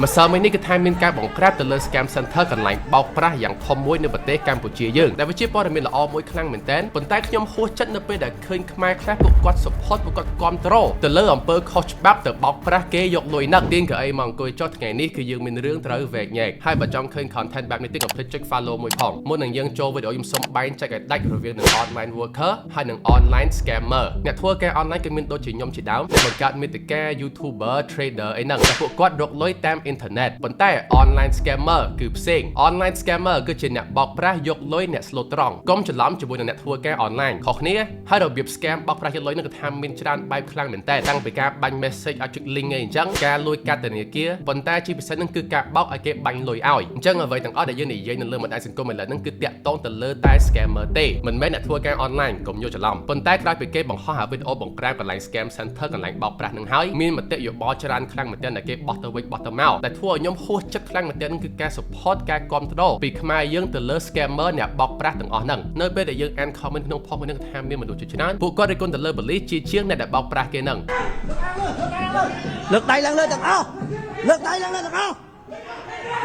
ម្សិលមិញនេះគឺថាមានការបង្ក្រាបទៅលើ scam center កន្លែងបោកប្រាស់យ៉ាងធំមួយនៅប្រទេសកម្ពុជាយើងដែលវាជាព័ត៌មានល្អមួយខ្លាំងមែនទែនប៉ុន្តែខ្ញុំហួសចិត្តនៅពេលដែលឃើញខ្មែរខ្លះពួកគាត់ support ពួកគាត់គាំទ្រទៅលើអំពើខុសច្បាប់ទៅបោកប្រាស់គេយកលុយនឹកទៀងកៅអីមកអង្គុយចុះថ្ងៃនេះគឺយើងមានរឿងត្រូវវែកញែកហើយបើចង់ឃើញ content បែបនេះទៀតកុំភ្លេចចុច follow មួយផងមុននឹងយើងចូលវីដេអូខ្ញុំសូមបែងចែកឲ្យដាច់រវាងនឹង online worker ហើយនិង online scammer អ្នកធ្វើការ online គឺមានដូចជាខ្ញុំជាដើមអ្នកបង្កើតមាតិកា YouTuber, trader អីហ្នឹងតែពួកគាត់រកលុយតាមអ៊ីនធឺណិតប៉ុន្តែ online scammer គឺផ្សេង online scammer គឺជាអ្នកបោកប្រាស់យកលុយអ្នកស្លូតត្រង់កុំច្រឡំជាមួយនឹងអ្នកធ្វើការ online ខុសគ្នាហើយរបៀប scam បោកប្រាស់យកលុយហ្នឹងគឺថាមានច្រើនបែបខ្លាំងមែនតើតាំងពីការបាញ់ message ឲ្យចុច link អីអញ្ចឹងការលួចកាតធនាគារប៉ុន្តែជាពិសេសហ្នឹងគឺការបោកឲ្យគេបាញ់លុយឲ្យអញ្ចឹងអ្វីទាំងអស់ដែលយើងនិយាយនៅលើបណ្ដាញសង្គមឥឡូវហ្នឹងគឺតាក់ទងទៅលើតែ scammer ទេមិនមែនអ្នកធ្វើការ online កុំយល់ច្រឡំប៉ុន្តែក្រោយពីគេបង្ហោះអាវីដេអូបង្ក្រាបកន្លែង scam center កន្លែងបោកប្រាស់ហ្នឹងហើយមានមតិយោបល់ច្រើនខ្លាំងមែនទែនដែលគេបោះទៅវិញបោះទៅមកដែលធ្វើឲ្យខ្ញុំហួសចិត្តខ្លាំងមែនទែនគឺការ support ការគ្រប់គ្រងពីខ្មែរយើងទៅលើ scammer អ្នកបោកប្រាស់ទាំងអស់ហ្នឹងនៅពេលដែលយើងអាន comment ក្នុង post មួយហ្នឹងថាមានមនុស្សជាច្រើនពួកគាត់រិះគន់ទៅលើប៉ូលីសជាជាងអ្នកដែលបោកប្រាស់គេហ្នឹង លើកដៃឡើងលើទាំងអស់លើកដៃឡើងលើទាំងអស់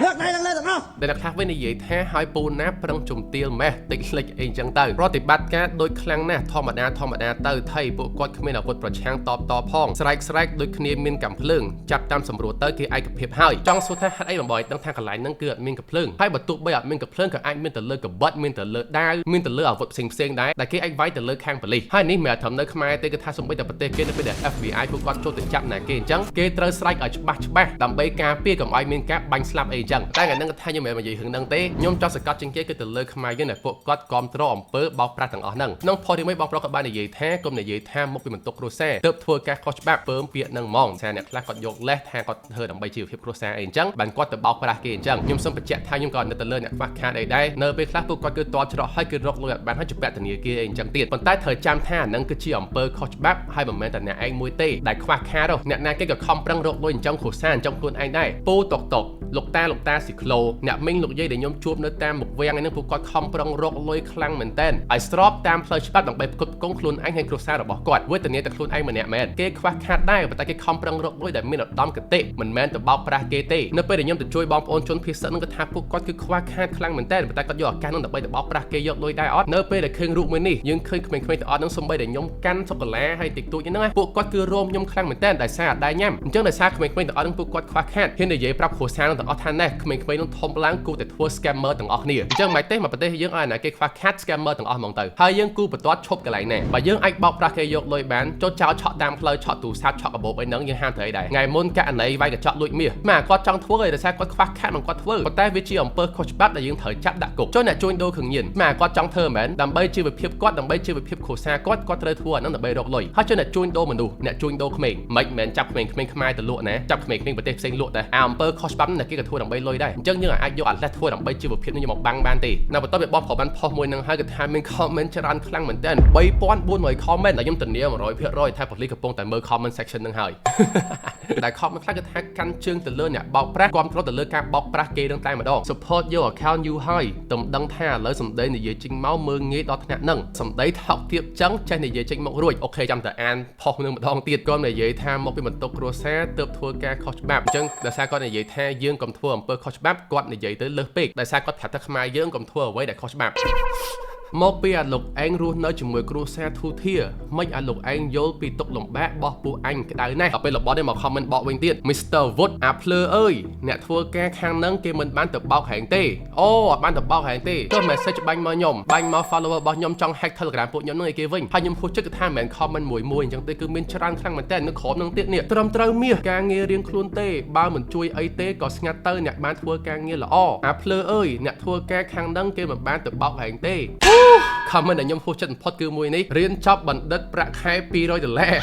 លើកដៃឡើងលើទាំងអស់ ដែលអ្នកខ្លះវិញនិយាយថាឲ្យពូណាប្រឹងជំទាលម៉េះតិចលិចអីចឹងទៅប្រតិបត្តិការដូចខ្លាំងណាស់ធម្មតាធម្មតាទៅថៃពួកគាត់គ្មានអាវុធប្រឆាំងតបតផងស្រែកស្រែកដូចគ្នាមានកំភ្លើងចាប់តាមសម្រួលទៅគេឯកភាពហើយចង់សួរថាហេតុអីបំបីដឹងថាកន្លែងហ្នឹងគឺអត់មានកំភ្លើងហើយបើទោះបីអត់មានកំភ្លើងក៏អាចមានទៅលើកបិតមានទៅលើដាវមានទៅលើអាវុធផ្សេងផ្សេងៗដែរដែលគេអាចវាយទៅលើខាងប៉ូលីសហើយនេះមិនមែនត្រឹមនៅខ្មែរទេគឺថាសូម្បីតែប្រទេសគេនៅពេលដែល FBI ពួកគាត់ចូលទៅចាប់ណាគេអញ្ចឹងគេត្រូវស្រែកឲ្យច្បាស់ច្បាស់ដើម្បីការពារកុំឲ្យមានការបាញ់ស្លាប់អីអញ្ចឹងតែថ្ងៃហ្នឹងគឺថាខ្ញុំមិនមែននិយាយរឿងហ្នឹងទេខ្ញុំចង់សង្កត់ជាងគេគឺទៅលើខ្មែរយើងដែលពួកគាត់គាំទ្រអំពើបោកប្រាស់ទាំងអស់ហ្នឹងក្នុងផុសទីមួយបងប្រុសក៏បាននិយាយថាកុំនិយាយថាមកពីបន្ទុកគ្រួសារទើបធ្វើការខុសច្បាប់ពើមពាក្យហ្នឹងហ្មងថាអ្នកខ្លះគាត់យកលេសថាគាត់ធ្វើដើម្បីជីវភាពគ្រួសារអីអញ្ចឹងបានគាត់ទៅបោកប្រាស់គេអញ្ចឹងខ្ញុំសូមបញ្ជាក់ថាខ្ញុំក៏នៅទៅលើអ្នកខ្វះខាតអីដែរនៅពេលខ្លះពួកគាត់គឺតល់ច្រកហើយគឺរកលុយអត់បានហើយជំពាក់ធនាគារអីអញ្ចឹងទៀតប៉ុន្តែត្រូវចាំថាអាហ្នឹងគឺជាអំពើខុសច្បាប់ហើយមិនមែនតែអ្នកឯងមួយទេដែលខ្វះខាតទេអ្នកណាគេក៏ខំប្រឹងរកលុយចិញ្ចឹមគ្រួសារចិញ្ចឹមខ្លួនឯងដែរពូតុកតុកលោកតាលោកតាស៊ីក្លូអ្នកមីងលោកយាយដែលខ្ញុំជួបនៅតាមមុខវាំងឯហ្នឹងពួកគាត់ខំប្រឹងរកលុយខ្លាំងមែនតើឲ្យស្របតាមផ្លូវច្បាប់ដើម្បីផ្គត់ផ្គង់ខ្លួនឯងហើយគ្រួសាររបស់គាត់វេទនាតែខ្លួនឯងម្នាក់មែនគេខ្វះខាតដែរប៉ុន្តែគេខំប្រឹងរកលុយដែលមានឧត្តមគតិមិនមែនទៅបោកប្រាស់គេទេនៅពេលដែលខ្ញុំទៅជួយបងប្អូនជនភៀសសឹកហ្នឹងគាត់ថាពួកគាត់គឺខ្វះខាតខ្លាំងមែនតើប៉ុន្តែគាត់យកឱកាសហ្នឹងដើម្បីទៅបោកប្រាស់គេយកលុយដែរអត់នៅពេលដែលឃើញរូបមួយនេះយើងឃើញក្មេងៗទាំងអស់ហ្នឹងសំបីតែខ្ញុំកាន់សូកូឡាហើយតិចតួចហ្នឹងណាពួកគាត់គឺរោមខ្ញុំខ្លាំងមែនតើដោយសារអត់ដែរញ៉ាំអញ្ចឹងដោយសារក្មេងៗទាំងអស់ហ្នឹងពួកគាត់ខ្វះខាតហ៊ាននិយាយប្រាប់គ្រួសារហ្នឹងទាំងអស់ថាណែក្មេងៗហ្នឹងធំឡើងគួរតែធ្វើ scammer ទាំងអស់គ្នាអញ្ចឹងមិនទេមកប្រទេសយើងឲ្យអាណាគេខ្វះខាត scammer ទាំងអស់ហ្មងទៅហើយយើងគូបន្ទាត់ឈប់កន្លែងណាបើយើងអាចបោកប្រាស់គេយកលុយបានចុះចោលឆក់តាមផ្លូវឆក់ទូរស័ព្ទឆក់កាបូបអីហ្នឹងយើងហាមត្រូវអីដែរថ្ងៃមុនករណីវាយកញ្ចក់លួចមាសម៉ាគាត់ចង់ធ្វើឯដោយសារគាត់ខ្វះខាតមិនគាត់ធ្វើប៉ុន្តែវាជាអំពើខុសច្បាប់ដែលយើងត្រូវចាប់ដាក់គុកចុះអ្នកជួញដូរគ្រឿងញៀនម៉ាគាត់ចង់ធ្វើមែនដើម្បីជីវភាពគាត់ដើម្បីជីវភាពគ្រួសារគាត់គាត់ត្រូវធ្វើអាហ្នឹងដើម្បីរកលុយហើយចុះអ្នកជួញដូរមនុស្សអ្នកជួញដូរក្មេងមិនមែនចាប់ក្មេងៗខ្មែរទៅលក់ណាចាប់ក្មេងៗប្រទេសផ្សេងលក់ដែរអាអំពើខុសច្បាប់ហ្នឹងគេក៏ធ្វើដើម្បីលុយដែរអញ្ចឹងយើងអាចយកអាលេសធ្វើដើម្បីជីវភាពនេះយកមកបាំងបានទេនៅបន្ទាប់ពីបងប្រុសបានផុសមួយហ្នឹងហើយគឺថាមាន comment ច្រើនខ្លាំងមែនទែន3400 comment ដែលខ្ញុំធានា100%ថាប៉ូលីសកំពុងតែមើល comment section ហ្នឹងហើយ តែ comment ខ្លះគឺថាកាន់ជើងទៅលើអ្នកបោកប្រាស់គាំទ្រទៅលើការបោកប្រាស់គេនឹងតែម្ដង support យក account យូរហើយទំដឹងថាឥឡូវសម្ដីនិយាយចេញមកមើងងាយដល់ថ្នាក់ហ្នឹងសម្ដីថោកទាបចឹងចេះនិយាយចេញមករួច OK ចាំតែអានផុសនឹងម្ដងទៀតគាត់និយាយថាមកពីបន្ទុកគ្រួសារទើបធ្វើការខុសច្បាប់អញ្ចឹងដោយសារគាត់និយាយថាយើងកុំធ្វើអំពើខុសច្បាប់គាត់និយាយទៅលើសពេកដោយសារគាត់ប្រាប់ថាខ្មែរយើងកុំធ្វើអ្វីដែលខុសច្បាប់ មកពីអាលោកឯងរស់នៅជាមួយគ្រួសារធូធាមិនអាលោកឯងយល់ពីទុកលំបាករបស់ពួកអញក្តៅណាស់ដល់ពេលរបស់នេះមក comment បកវិញទៀត Mr. Wood អាភ្លើអើយអ្នកធ្វើការខាងហ្នឹងគេមិនបានទៅបោកហែងទេអូអត់បានទៅបោកហែងទេចុះ message បាញ់មកខ្ញុំបាញ់មក follower របស់ខ្ញុំចង់ hack Telegram ពួកខ្ញុំហ្នឹងឲ្យគេវិញហើយខ្ញុំហួសចិត្តគឺថាមិនមែន comment មួយមួយអញ្ចឹងទេគឺមានច្រើនខ្លាំងមែនតើនៅក្រោមហ្នឹងទៀតនេះត្រឹមត្រូវមាសការងាររៀងខ្លួនទេបើមិនជួយអីទេក៏ស្ងាត់ទៅអ្នកបានធ្វើការងារល្អអាភ្លើអើយអ្នកធ្វើការខាងហ្នឹងគេមិនបានទៅបោកហែងទេ comment ដែលខ្ញុំហួសចិត្តបំផុតគឺមួយនេះរៀនចប់បណ្ឌិតប្រាក់ខែ200ដុល្លារ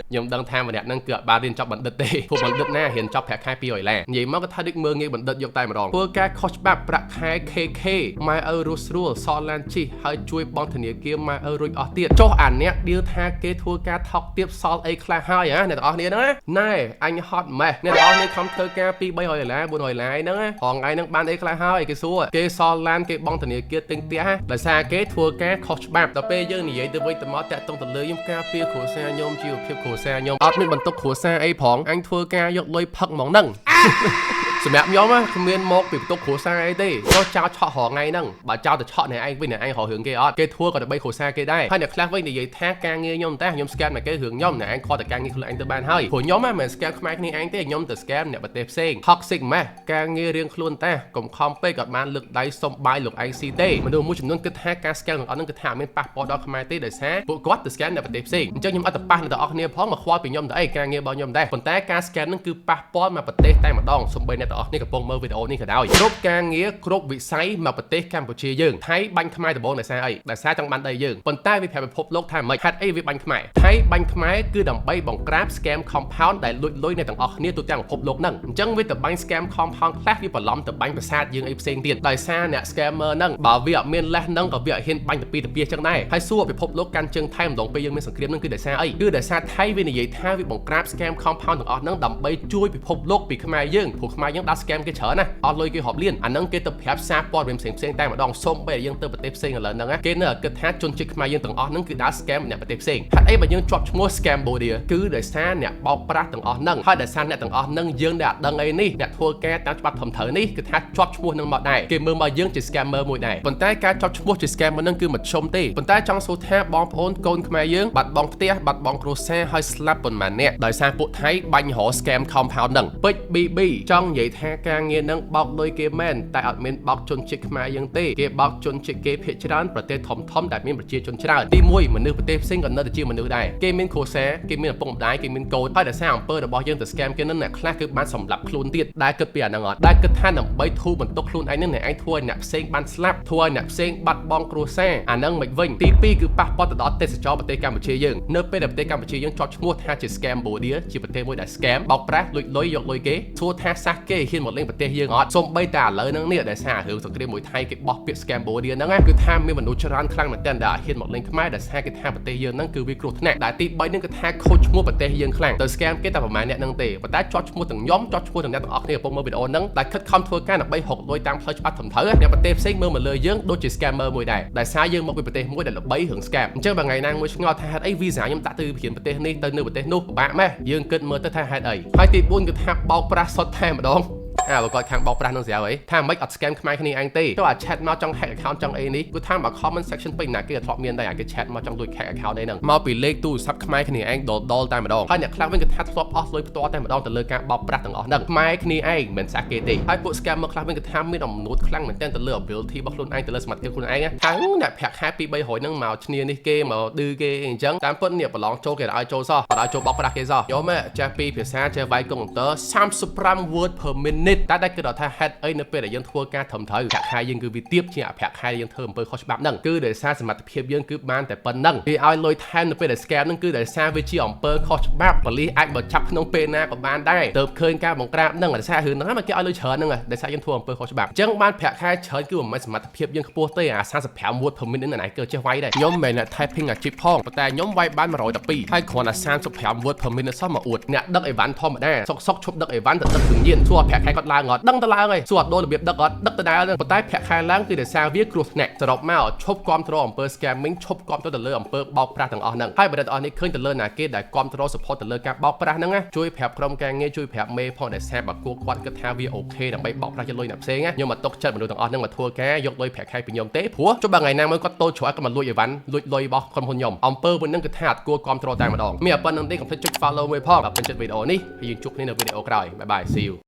ខ្ញុំដឹងថាម្នាក់ហ្នឹងគឺអត់បានរៀនចប់បណ្ឌិតទេព្រោះបណ្ឌិតណារៀនចប់ប្រាក់ខែ200ដុល្លារនិយាយមកក៏ថាដូចមើងងាយបណ្ឌិតយកតែម្ដងធ្វើការខុសច្បាប់ប្រាក់ខែ KK ម៉ែឪរស់ស្រួលសល់ឡានជិះហើយជួយបង់ធនាគារម៉ែឪរួចអស់ទៀតចុះអាអ្នកឌីលថាគេធ្វើការថោកទាបសល់អីខ្លះហើយហ៎អ្នកទាំងអស់គ្នាហ្នឹងណាណែអញហត់ម៉េះអ្នកទាំងអស់គ្នាខំធ្វើការ2 300ដុល្លារ400ដុល្លារហ្នឹងណាហងថ្ងៃហ្នឹងបានអីខ្លះហើយគេសួរគេសល់ឡានគេបង់ធនាគារទិញផ្ទះហ៎ដោយសារគេធ្វើការខុសច្បាប់ដល់ពេលយើងនិយាយទៅវិញទៅមកតាក់ទងទៅលើខ្ញុំការពារគ្រួសារខ្ញុំជីវភាពគ្រួសារខ្ញុំអត់មានបន្ទុកគ្រួសារអីផងអញធ្វើការយកលុយផឹកហ្មងហ្នឹង។ សម្រាប់ខ្ញុំណាគ្មានមកពីបន្ទុកគ្រួសារអីទេចូលចោលឆក់រងថ្ងៃហ្នឹងបើចោលទៅឆក់អ្នកឯងវិញអ្នកឯងរករឿងគេអត់គេធ្វើក៏ដើម្បីគ្រួសារគេដែរហើយអ្នកខ្លះវិញនិយាយថាការងារខ្ញុំតែខ្ញុំ scam តែគេរឿងខ្ញុំអ្នកឯងខកតែការងារខ្លួនឯងទៅបានហើយព្រោះខ្ញុំមិនមែន scam ខ្មែរគ្នាឯងទេខ្ញុំទៅ scam អ្នកប្រទេសផ្សេង toxic ម៉េះការងាររៀងខ្លួនតាកុំខំពេកក៏បានលើកដៃសុំបាយលោកឯងស៊ីទេមនុស្សមួយចំនួនគិតថាការ scam ទាំងអស់ហ្នឹងគឺថាអត់មានប៉ះពាល់ដល់ខ្មែរទេដោយសារពួកគាត់ទៅ scam អ្នកប្រទេសផ្សេងអញ្ចឹងខ្ញុំអត់ទៅប៉ះអ្នកទាំងអស់គ្នាផងមកខ្វល់ពីខ្ញុំទៅអីការងាររបស់ខ្ញុំដែរប៉ុន្តែការ scam ហ្នឹងគឺប៉ះពាល់មកប្រទេសតែម្ដងសូម្បីអ្នកទាំងអស់គ្នាកំពុងមើលវីដេអូនេះក៏ដោយគ្រប់ការងារគ្រប់វិស័យមកប្រទេសកម្ពុជាយើងថៃបាញ់ខ្មែរដំបូងដោយសារអីដោយសារចង់បានដីយើងប៉ុន្តែវាប្រាប់ពិភពលោកថាម៉េចហេតុអីវាបាញ់ខ្មែរថៃបាញ់ខ្មែរគឺដើម្បីបង្ក្រាប scam compound ដែលលួចលុយអ្នកទាំងអស់គ្នាទូទាំងពិភពលោកហ្នឹងអញ្ចឹងវាទៅបាញ់ scam compound ខ្លះវាបន្លំទៅបាញ់ប្រាសាទយើងអីផ្សេងទៀតដោយសារអ្នក scammer ហ្នឹងបើវាអត់មានលេសហ្នឹងក៏វាអត់ហ៊ានបាញ់ទៅពីទៅពីអញ្ចឹងដែរហើយសួរពិភពលោកកាន់ជើងថៃម្ដងពេលយើងមានសង្គ្រាមហ្នឹងគឺដោយសារអីគឺដោយសារថៃវានិយាយថាវាបង្ក្រាប scam compound ទាំងអស់ហ្នឹងដើម្បីជួយពិភពលោកពីខ្មែរយើងព្រោះខ្មែរយើងដាក់ scam គេច្រើនណាស់អស់លុយគេរាប់លានអាហ្នឹងគេទៅប្រាប់សារព័ត៌មានផ្សេងផ្សេងតែម្ដងសូម្បីតែយើងទៅប្រទេសផ្សេងឥឡូវហ្នឹងគេនៅតែគិតថាជនជាតិខ្មែរយើងទាំងអស់ហ្នឹងគឺដើរ scam អ្នកប្រទេសផ្សេងហេតុអីបើយើងជាប់ឈ្មោះ Scambodia គឺដោយសារអ្នកបោកប្រាស់ទាំងអស់ហ្នឹងហើយដោយសារអ្នកទាំងអស់ហ្នឹងយើងដែលអត់ដឹងអីនេះអ្នកធ្វើការតាមច្បាប់ត្រឹមត្រូវនេះគឺថាជាប់ឈ្មោះនឹងមកដែរគេមើលមកយើងជា scammer មួយដែរប៉ុន្តែការជាប់ឈ្មោះជា scammer ហ្នឹងគឺមធ្យមទេប៉ុន្តែចង់សួរថាបងប្អូនកូនខ្មែរយើងបាត់បង់ផ្ទះបាត់បង់គ្រួសារហើយស្លាប់ប៉ុន្មានអ្នកដោយសារពួកថៃបាញ់រក scam compound ហ្នឹងពេជ្រ BB ចង់និយាយថាការងារហ្នឹងបោកលុយគេមែនតែអត់មានបោកជនជាតិខ្មែរយើងទេគេបោកជនជាតិគេភាគច្រើនប្រទេសធំធំដែលមានប្រជាជនច្រើនទី1មនុស្សប្រទេសផ្សេងក៏នៅតែជាមនុស្សដែរគេមានគ្រួសារគេមានឪពុកម្ដាយគេមានកូនហើយដោយសារអំពើរបស់យើងទៅ scam គេហ្នឹងអ្នកខ្លះគឺបានសម្លាប់ខ្លួនទៀតដែលគិតពីអាហ្នឹងអត់ដែលគិតថាដើម្បីធូរបន្ទុកខ្លួនឯងហ្នឹងអ្នកឯងធ្វើឲ្យអ្នកផ្សេងបានស្លាប់ធ្វើឲ្យអ្នកផ្សេងបាត់បង់គ្រួសារអាហ្នឹងមិនវិញទី2គឺប៉ះពាល់ទៅដល់ទេសចរប្រទេសកម្ពុជាយើងនៅពេលដែលប្រទេសកម្ពុជាយើងជាប់ឈ្មោះថាជា Scambodia ជាប្រទេសមួយដែល scam បោកប្រាស់លួចលុយយកលុយគេសួរថាសះគេហ៊ានមកលេងប្រទេសយើងអត់សូម្បីតែឥឡូវហ្នឹងនេះដែលសាររឿងសង្គ្រាមមួយថៃគេបោះពាក្យ Scambodia ហ្នឹងណាគឺថាមានមនុស្សច្រើនខ្លាំងមែនទែនដែលហ៊ានមកលេងខ្មែរដែលសារគេថាប្រទេសយើងហ្នឹងគឺវាគ្រោះថ្នាក់ដែលទី3ហ្នឹងគឺថាខូចឈ្មោះប្រទេសយើងខ្លាំងទៅ scam គេតែប្រហែលអ្នកហ្នឹងទេប៉ុន្តែជាប់ឈ្មោះទាំងខ្ញុំជាប់ឈ្មោះទាំងអ្នកទាំងអស់គ្នាកំពុងមើលវីដេអូហ្នឹងដែលខិតខំធ្វើការដើម្បីរកលុយតាមផ្លូវច្បាប់ត្រឹមត្រូវអ្នកប្រទេសផ្សេងមើលមកលើយើងដូចជា scammer មួយដែរដែលសារយើងមកពីប្រទេសមួយដែលល្បីរឿង scam អញ្ចឹងបើថ្ងៃណាមួយឆ្ងល់ថាហេតុអី visa ខ្ញុំដាក់ទៅពីប្រទេសនេះទៅនៅប្រទេសនោះពិបាកម៉េះយើងគិតមើលទៅថាហេតុអីហើយទី4គឺថាបោកប្រាស់សុទ្ធតែម្ដងអាបើគាត់ខាងបោកប្រាស់នឹងស្រាប់អីថាមិនអត់ scam ខ្មែរគ្នាឯងទេចូលអា chat មកចង់ hack account ចង់អីនេះគឺថាមក comment section ពេញណាគេក៏ធ្លាប់មានដែរអាគេ chat មកចង់លួច hack account អីហ្នឹងមកពីលេខទូរស័ព្ទខ្មែរគ្នាឯងដលដលតែម្ដងហើយអ្នកខ្លះវិញក៏ថាធ្លាប់អស់លុយផ្ទាល់តែម្ដងទៅលើការបោកប្រាស់ទាំងអស់ហ្នឹងខ្មែរគ្នាឯងមិនសាក់គេទេហើយពួក scammer ខ្លះវិញក៏ថាមានអំនួតខ្លាំងមែនទែនទៅលើ ability របស់ខ្លួនឯងទៅលើសមត្ថភាពខ្លួនឯងថាអ្នកប្រាក់ខែ2 300ហ្នឹងមកឈ្នានេះគេមកឌឺគេអីអញ្ចឹងតាមពិតនេះប្រឡងចូលគេឲ្យចូលសោះអត់ឲ្យចូលបោកប្រាស់គេសោះយកមកចេះពីភាសាចេះវាយកុំព្យូទ័រ35 word per minute តែតែគិតថាហេតុអីនៅពេលដែលយើងធ្វើការត្រឹមត្រូវប្រាក់ខែយើងគឺវាទាបជាងអាប្រាក់ខែយើងធ្វើអំពើខុសច្បាប់ហ្នឹងគឺដោយសារសមត្ថភាពយើងគឺបានតែប៉ុណ្្នឹងគេឲ្យលុយថែមនៅពេលដែល scam ហ្នឹងគឺដោយសារវាជាអំពើខុសច្បាប់ប៉ូលីសអាចមកចាប់ក្នុងពេលណាក៏បានដែរទៅឃើញការបង្ក្រាបហ្នឹងដោយសាររឿងហ្នឹងមកគេឲ្យលុយច្រើនហ្នឹងដោយសារយើងធ្វើអំពើខុសច្បាប់អញ្ចឹងបានប្រាក់ខែច្រើនគឺមិនមែនសមត្ថភាពយើងខ្ពស់ទេអា35 word per minute ហ្នឹងណៃគឺចេះវាយដែរខ្ញុំមិនមែនអ្នក typing អាជីពផងប៉ុន្តែខ្ញុំវាយបាន112ហើយគ្រាន់តែ35 word per minute សោះមកអួតអ្នកដឹកអីវ៉ាន់ធម្មតាសុកសុកឈប់ដឹកអីវ៉ាន់ទៅដឹកគ្រឿងញៀនសួរប្រាក់ខែគាត់ឡើងអត់ដឹងទៅឡើងហើយសួរអត់ដូររបៀបដឹកអត់ដឹកទៅដែរហ្នឹងប៉ុន្តែប្រាក់ខែឡើងគឺដោយសារវាគ្រោះថ្នាក់សរុបមកឈប់គាំទ្រអំពើ scamming ឈប់គាំទ្រទៅលើអំពើបោកប្រាស់ទាំងអស់ហ្នឹងហើយបើអ្នកទាំងអស់នេះឃើញទៅលើណាគេដែលគាំទ្រ support ទៅលើការបោកប្រាស់ហ្នឹងណាជួយប្រាប់ក្រុមការងារជួយប្រាប់មេផងដែលសារបើគួរគាត់គិតថាវា OK ដើម្បីបោកប្រាស់យកលុយអ្នកផ្សេងណាខ្ញុំមកទុកចិត្តមនុស្សទាំងអស់ហ្នឹងមកធ្វើការយកលុយប្រាក់ខែពីខ្ញុំទេព្រោះចុះបើថ្ងៃណាមួយគាត់តូចជ្រោះគាត់មកលួចអីវ៉ាន់លួចលុយរបស់ក្រុមហ៊ុនខ្ញុំអំពើមួយហ្នឹងគឺថាអត់គួរគាំទ្រតែម្ដងមានតែប៉ុណ្្នឹងទេកុំភ្លេចចុច follow មួយផងបើពេញចិត្តវីដេអូនេះហើយយើងជួបគ្នានៅវីដេអូក្រោយ bye bye, see you.